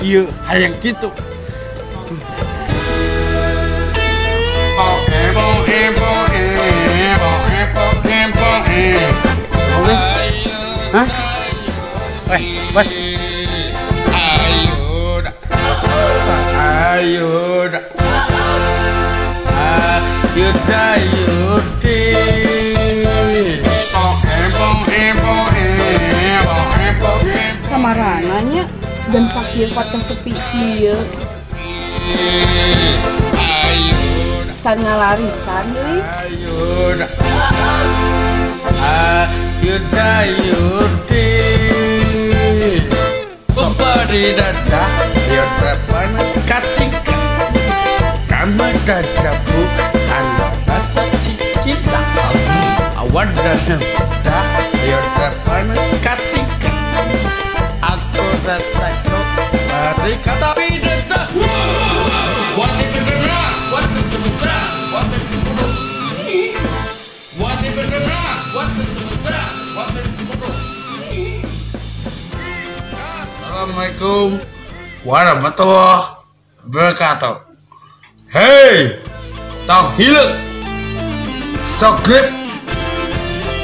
Iya, hayang gitu. Hah? Bos. Ayo, ayo, ayo, kamarananya dan sakit patah sepi ieu. Can ngalarisan deui. Assalamualaikum warahmatullahi wabarakatuh. Hey, tong hileuk, subscribe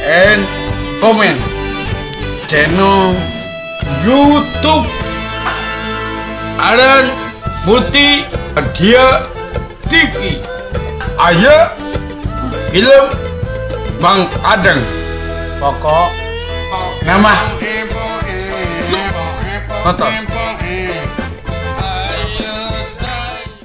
and comment channel YouTube Adan Multi Media TV. Ayo film Bang Adeng. Pokok nama nonton.